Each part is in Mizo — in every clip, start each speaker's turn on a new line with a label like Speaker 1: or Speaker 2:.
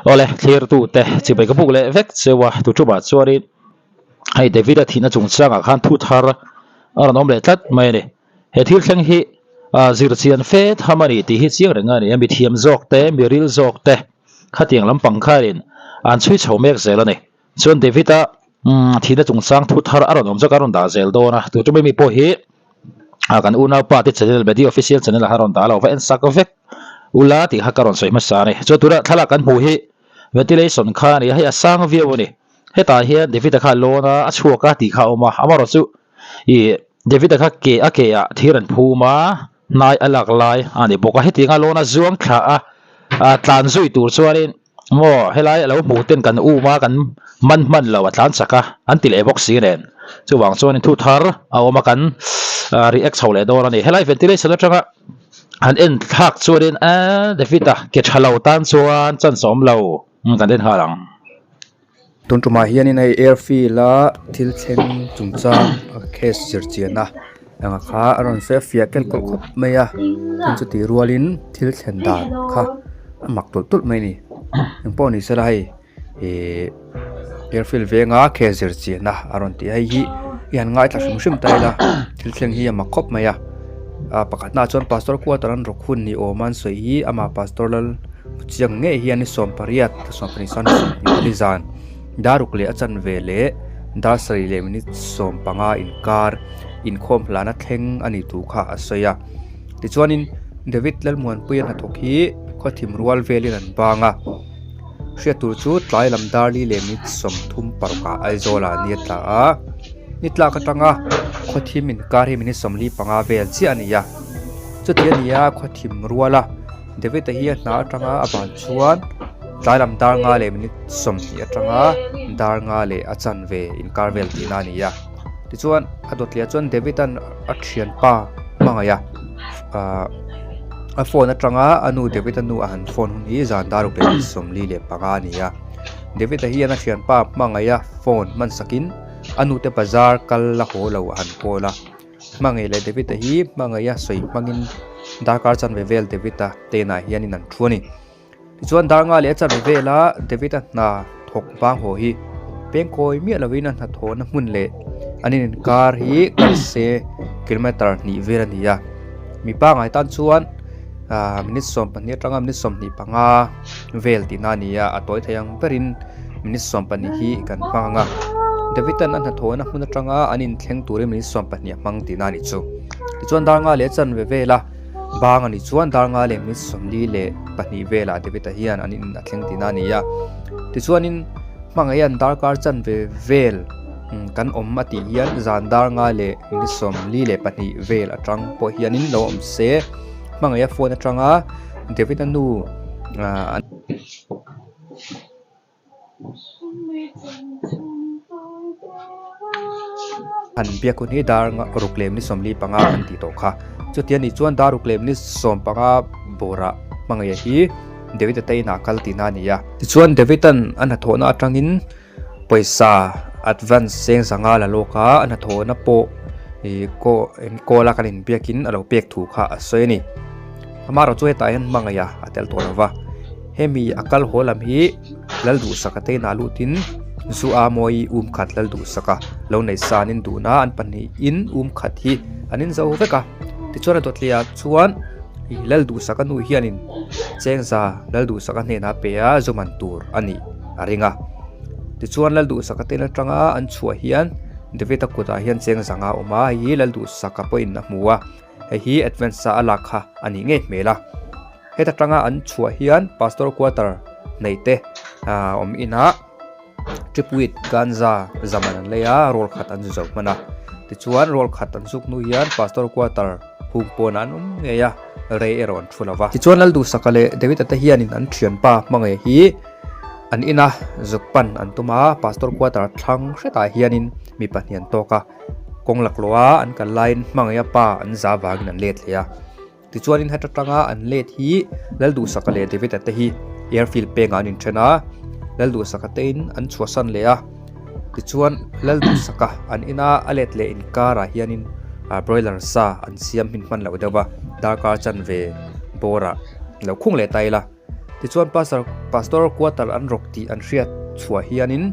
Speaker 1: Awle thlirtute chibai ka buk leh vek cheu a tu tumah chuanin hei David-a thihna chungchangah khan thu thar a rawn awm leh tlat mai a ni. He thil thleng hi zirchian fe tham a ni tih hi chiang reng a ni a, mi thiam zawk te, mi ril zawk te khatiang lampang khanin an chhui chho mek zel a ni. Chuan David-a thihna chungchang thu thar a rawn awm chu ka rawn dah zel dawn a, tu tumah mi pawh hi kan unaupa te channel Medi Official channel ah khan rawn dah lo va en sak vek ula tih kha ka rawn sawi hmasa a ni. Chuan tunah thlalak kan hmuh hi ventilation kha a ni a, hei a sang viau a ni. Hetah hian David-a kha a lawn a, a chhuak a tih kha a awm a, amaherawhchu chu ih David-a kha ke a ke ah thir an phum a, hnai a lak lai a ni bawk a, hetianga lawn a zuang thla a, tlan zui tur chuanin Maw helai a lo hmuh ten kan um a kan man hman lo a tlan chak a an ti leh bawk si nen chuvang chuan in thu thar a awm a kan react chho leh dawn a ni helai ventilation atanga han en thlak chuanin eee David a ke tha lo tan chuan chance a awm lo kan en nghal ang.
Speaker 2: Tun tumah hianin hei airfield a thil thleng chungchang a case zirchianna anga kha a rawn sawi a fiah kel kawlh khawp mai a tin chutih rualin thil thlen dan kha a mak tulh tulh mai a ni engpawh ni sela hei ihh airfield venga case zirchianna a rawn tih a hei hi i han ngaithla hrim hrim ta ila thil thleng hi a mak khawp mai a ah pakhatnaah chuan pastor quarter an rawk hun ni awm a an sawi hi amah pastor lal Chiang ngei hian ni 18 sawmpahnih zan daruk leh a chanve leh dar sarih leh minute 15 inkar inkhawm hlana thleng a ni tur kha a sawi a tichuanin David Lalmuanpuia hnathawk hi khawthim rual velin an bang a hriat tur chu tlai lam dar li leh minute 36 ah Aizawl ah ni a tla a ni tlak atanga khawthim inkar hi minute 45 vel chiah a ni a chuti a ni a khawthim ruala. David-a hi a hna atanga a ban chuan tlai lam dar nga leh minute 20 atanga dar nga leh a chanve inkar vel tihna a ni a tichuan a dawtliah chuan David-a'n a thianpa hmangaih a ahh a phone atanga a nu David-a nu a han phone hun hi zan dar ruk leh minute 45 a ni a David-a hian a thianpa hmangaih a phone hman sakin a nu te bazar kal la haw lo a han call a. Hmangaih leh David-a hi hmangaih a sawi hmangin darkar chanve vel David-a tenah hianin an thu a ni. Tichuan dar nga leh a chanve vela David-a hna thawk vang haw hi pengkawi miah lovin a hnathawhna hmun leh an in inkar hi kal se kilometer hnih vel a ni a. Mi pangngai tan chuan ah minute 12 atanga minute 25 vel tihna a ni a, a tawi thei ang berin minute 12 hi kan hmang ang a. David-a'n a hnathawhna hmun atanga an inthleng turin minute 12 a hmang tihna a nih chu. Tichuan dar nga leh chanve vela bang a nih chuan dar nga leh minute 42 velah David-a hian an in a thleng tihna a ni a. Tichuanin hmangaiha'n darkar chanve vel kan awm a tih hian zan dar nga leh minute 42 vel atang pawh hianin lo awm se. Hmangaiha phone atanga David-a nu ah Han biak hun hi dar ruk leh minute 45 kan tih tawh kha. Chuti a nih chuan dar ruk leh minute 15 bawrah hmangaiha hi David-a te inah kal tihna a ni a. Tichuan David-a'n a hnathawhna atangin pawisa advance cheng zanga la lawk a, a hnathawhna pawh ih kawl a kan inbiakin a lo pek thu kha a sawi a ni. Amaherawhchu chu hetah hian hmangaiha a tel tawh lo va. Hemi a kal haw lam hi Lalduhsaka te inah lutin zu a mawi um khat Lalduhsaka lo nei sanin duhna an pahnihin um khat hi an inzo vek a. Tichuan a dawtliah chuan ih Lalduhsaka nu hianin chengza Lalduhsaka hnenah pe a zu man tur a nih a ring a. Tichuan Lalduhsaka te in atanga an chhuah hian David-a kutah hian chengza nga a awm a, hei hi Lalduhsaka pawhin a hmu a. Hei hi advance a lak kha a nih ngei hmel a. Heta tanga an chhuah hian pastor quarter nei te ah awm inah tripwit ganza zaman an lei a roll khat an zu zo hman a. Tichuan roll khat an zuk hnu hian pastor quarter hung pawnah an awm ngei a rei erawh an thu lo va. Tichuan Lalduhsaka leh David-a te hianin an thianpa hmangaih hi an ina zuk pan an tum a pastor quarter thlang hretah hianin mi pahnih an tawk a. Kawng laklawh a an kal laiin hmangaih a pa an za vangin an let leh a. Tichuanin heta tanga an let hi Lalduhsaka leh David-a te hi airfield pengah an inthen a, Lalduhsaka tein an chhuahsan leh a. Tichuan Lalduhsaka an ina a let leh inkarah hianin broiler sa an siam hmin hman loh deuh va, darkar chanve bawrah lo khung leh ta ila. Tichuan Pastor Pastor quarter an rawk tih an hriat chhuah hianin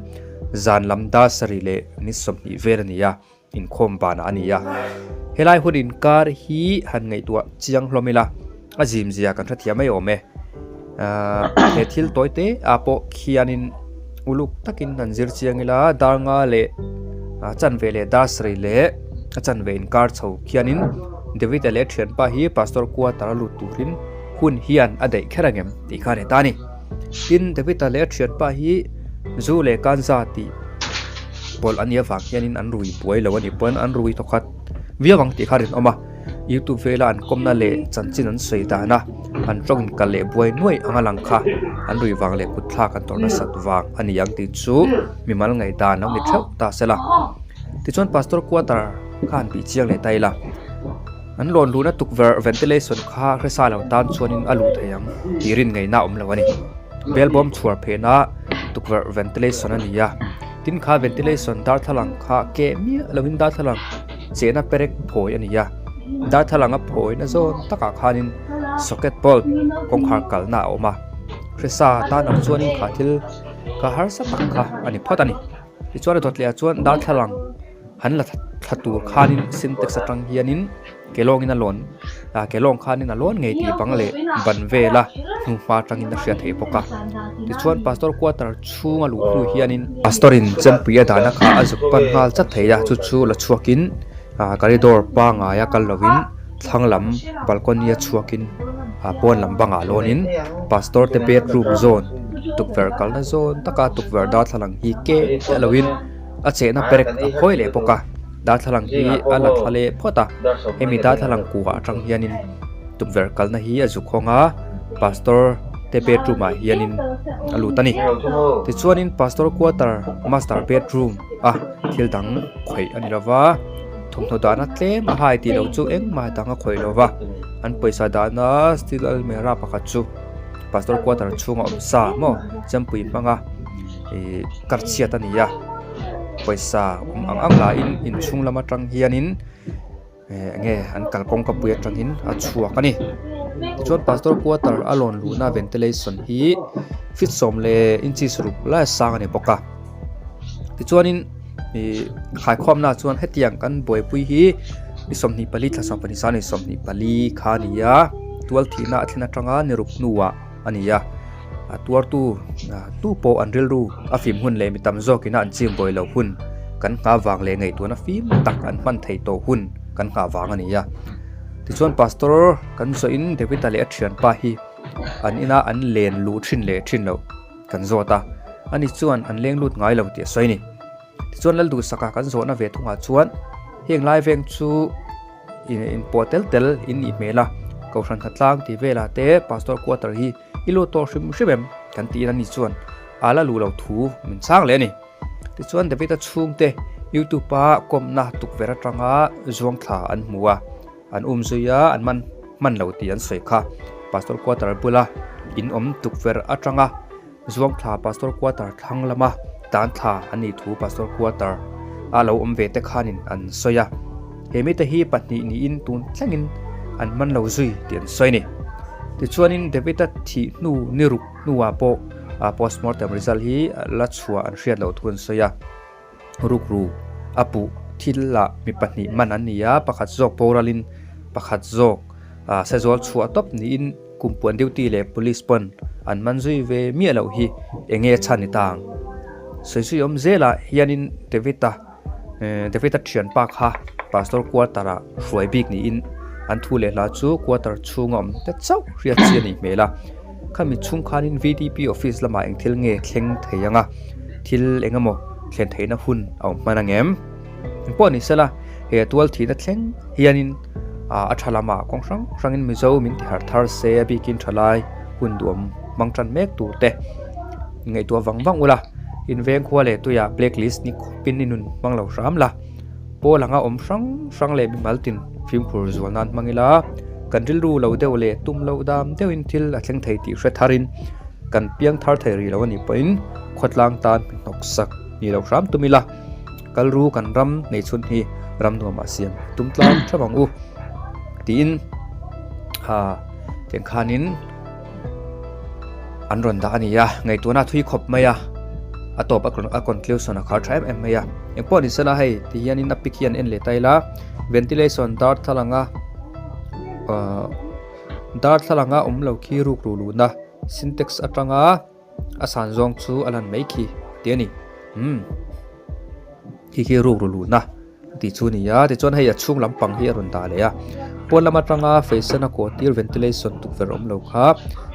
Speaker 2: zan lam dar sarih leh ni 20 vel a ni a, inkhawm banah a ni a. Helai hun inkar hi han ngaihtuah chiang hlawm ila, a zimzia kan hrethiam mai awm e. Ahh he thil tawi te ah pawh khianin uluk takin han zir chiang ila dar nga leh ah chanve leh dar sarih leh a chanve inkar chho khianin David-a leh a thianpa hi pastor quarter a lut turin hun hian a daih kher angem tih kha a ni ta a ni. Tin David-a leh a thianpa hi zu leh kanza tih pawlh a nih avang hianin an rui buai lo a nih pawhin an rui thawkhat viau ang tih kha a rinawm a. Youtube vela an kawmna leh chanchin an sawi dana an tawng inkal leh buai nuaih anga lang kha an rui vang leh kut thlak an tawrh nasat vang a ni ang tih chu mimal ngaihdan lo ni theuh ta se la. Tichuan pastor quarter kha han bih chiang leh ta ila an lawn luhna tukverh ventilation kha hresa lo tan chuanin a luh thei ang tih rin ngaihna a awm lo a ni. Belbawm chhuar phehna tukverh ventilation a ni a tin kha ventilation darthlalang kha keh miah lovin darthlalang Chehna perek phawi a ni a, darthlalang a phawina zawn takah khanin socket bulb kawngkhar kalna a awm a, hresa tan ang chuanin kha thil kha harsa tak kha a ni phawt a ni. Tichuan a dawt leh ah chuan darthlalang han la thla tur khanin sintex atang hianin kelawngin a lawn ah kelawng khanin a lawn ngei tih bang leh ban vela hnuhma atangin a hriat theih bawk a. Tichuan pastor quarter chhunga luh hnu hianin pastor in chempui a dahna kha a zuk pan nghal chat thei a chu chu la chhuakin ah corridor pangngai a kal lovin thlang lam balcony a chhuakin ah pawn lam bangah lawnin pastor te bedroom zawn tukverh kalna zawn taka tukverh darthlalang hi keh chiah lovin a chehna perek a phawi leh bawk a darthlalang hi a la thla leh phawt a hemi darthlalang kuhah atang hianin tukverh kalna hi a zuk hawng a pastor te bedroom ah hianin a lut a ni tichuanin pastor quarter master bedroom a thil dang khawih a ni lova thawmhnaw dahna tlem a hai tih loh chu engmah dang a khawih lova an pawisa dahna steel almirah pakhat chu pastor quarter chhunga awm sa maw chempui hmanga ihh kar chhiat a ni a pawisa awm ang ang lahin inchhung lam atang hianin. Eh enge an kalkawng ka pui atangin a chhuak a ni tichuan pastor quarter a lawn luhna ventilation hi feet sawm leh inches ruk lai a sang a ni bawk a tichuanin ih khaikhawmna chuan hetiang kan buaipui hi ni 24 thla 12 sang ni 24 kha a ni a tual thihna a thlen atanga ni ruk hnuah a ni a a tuartu tu pawh an rilru a fim hun leh mi tam zawkin a an chim buai loh hun kan nghah vang leh ngaihtuahna fim tak an hman theih tawh hun kan nghah vang a ni a tichuan pastor kan zawhin David-a leh a thianpa hi an ina an len luh thin leh thin loh kan zawt a ani chuan an leng lut ngai lo tih a sawi a ni tichuan Lalduhsaka kan zawhna ve thungah chuan heng lai veng chu. Inpawh tel tel in nih hmel a, Kohhran Khatlang tih velah te Pastor Quarter hi i lut tawh hrim hrim em? kan tiin ani chuan a la luh loh thu min chhang leh a ni. Tichuan David-a chhungte YouTube a kawmna tukverh atanga zuang thla an hmu a, an um zui a, an man hman lo tih an sawi kha. Pastor Quarter bula in awm tukverh atanga Zuangthla Pastor Quarter thlang lama tan thla an nih thu Pastor Quarter a lo awm ve te khanin an sawi a, he mite hi pahnih niin tun thlengin an man lo zui tih an sawi a ni. Tichuanin David-a thih hnu ni ruk hnuah pawh postmortem result hi la chhuah an hriat loh thu an sawi a. Rukru a puh thil ah mi pahnih man an ni a, pakhat zawk boralin pakhat zawk ah sezawl chhuah tawp niin kumpuan duty leh police pawn an man zui ve miah loh hi eng nge chhan ni ta ang. Sawi zui awm zelah hianin David-a eh David-a thianpa kha pastor quarter ah hruai bik niin an thu leh hla chu quarter chhunga awm te chauh hriat chi a nih hmel a. Khami chhung khanin VDP office lamah eng thil nge thleng thei ang a, thil eng emaw thlen theihna hun a awm hman ang em? Eng pawh ni sela, he tual thihna thleng hianin a tha lamah kawng hrang hrangin Mizo min ti harh thar se a bikin thalai hun duhawm hmang tan mek tur te ngaihtuah vang vang ula, inveng khua leh tuiah blacklist ni khawpin i nun hmang lo hram la. Pawl anga awm hrang hrang leh mimal tin fimkhur zual nan hmang ila, kan rilru lo deuh leh tum loh dam deuhin thil a thleng thei tih hre tharin kan piang thar thei rih lo a nih pawhin khawtlang tan hnawk sak ni lo hram tum ila, kalru kan ram nei chhun hi ram nuamah siam tum tlang theuh ang u tiin ha tiang khanin. an rawn dah a ni a, ngaihtuahna a thui khawp mai a, a tawp a conclusion a khar tha em em mai a. Engpawh ni sela hei ti hianin a pic hi an en leh ta ila, ventilation darthlalanga ahh darthlalanga awm lo khi rukru luhna syntax atanga a san zawng chu a lan mai khi tih a ni. Umm khi khi rukru luhna. Tih chu a ni a, tichuan hei a chhung lampang hi a rawn dah leh a, pawn lam atanga feisen a kawh tir ventilation tukverh awm lo kha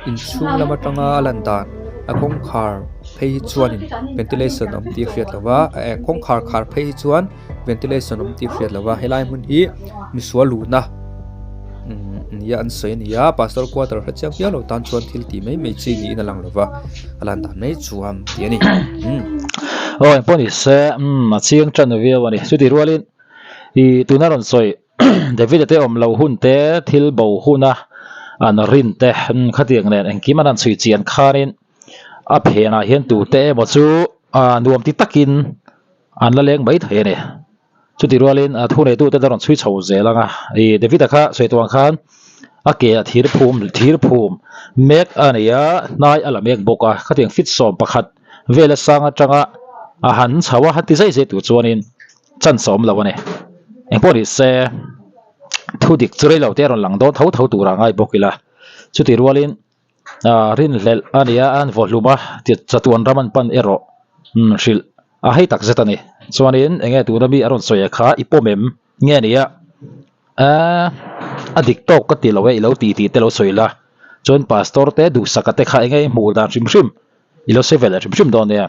Speaker 2: inchhung lam atanga a lan dan a kawngkhar phei hi chuanin ventilation awm tih a hriat loh a eh kawngkhar khar phei hi chuan ventilation awm tih a hriat loh a helai hmun hi misual luhna umm nia an sawi a ni a pastor quarter hre chiang viau lo tan chuan thil tih mai mai chi niin a lang lo va a lan dan mai chuan tih a ni umm.
Speaker 1: Aw engpawh ni se umm a chiang tan viau a ni chuti rualin ih tuna rawn sawi David a te awm loh hun te thil bo huna an rin te umm khatiang nen engkim an han chhui chian khanin a phenah hian tute emaw chu ah nuam ti takin an la leng mai thei a ni. Chuti rualin a thu neitute te rawn chhui chho zel ang a, ih David-a kha sawi tuang khan a ke ah thir phum thir phum mek a nei a, hnai a la mek bawk a, khatiang fit 11 vela sang atanga a han chho a, han ti zai zai tur chuanin chance a awm lo a ni. Engpawh ni se thu dik chu rei lo te a rawn lang dawn tho tho tur ah ngai bawk ila, chuti rualin ah rinhlelh a ni a, an vaw hlum a, chatuan ram an pan erawh hrilh a hei tak zet a ni. Chuanin eng nge tuna mi a rawn sawi a kha i pawm em nge ni a ah a dik tawk ka ti lo e i lo ti tih te lo sawi la, chuan pastor te duhsaka te kha eng nge i hmuh dan hrim hrim i lo sawi ve leh hrim hrim dawn nia.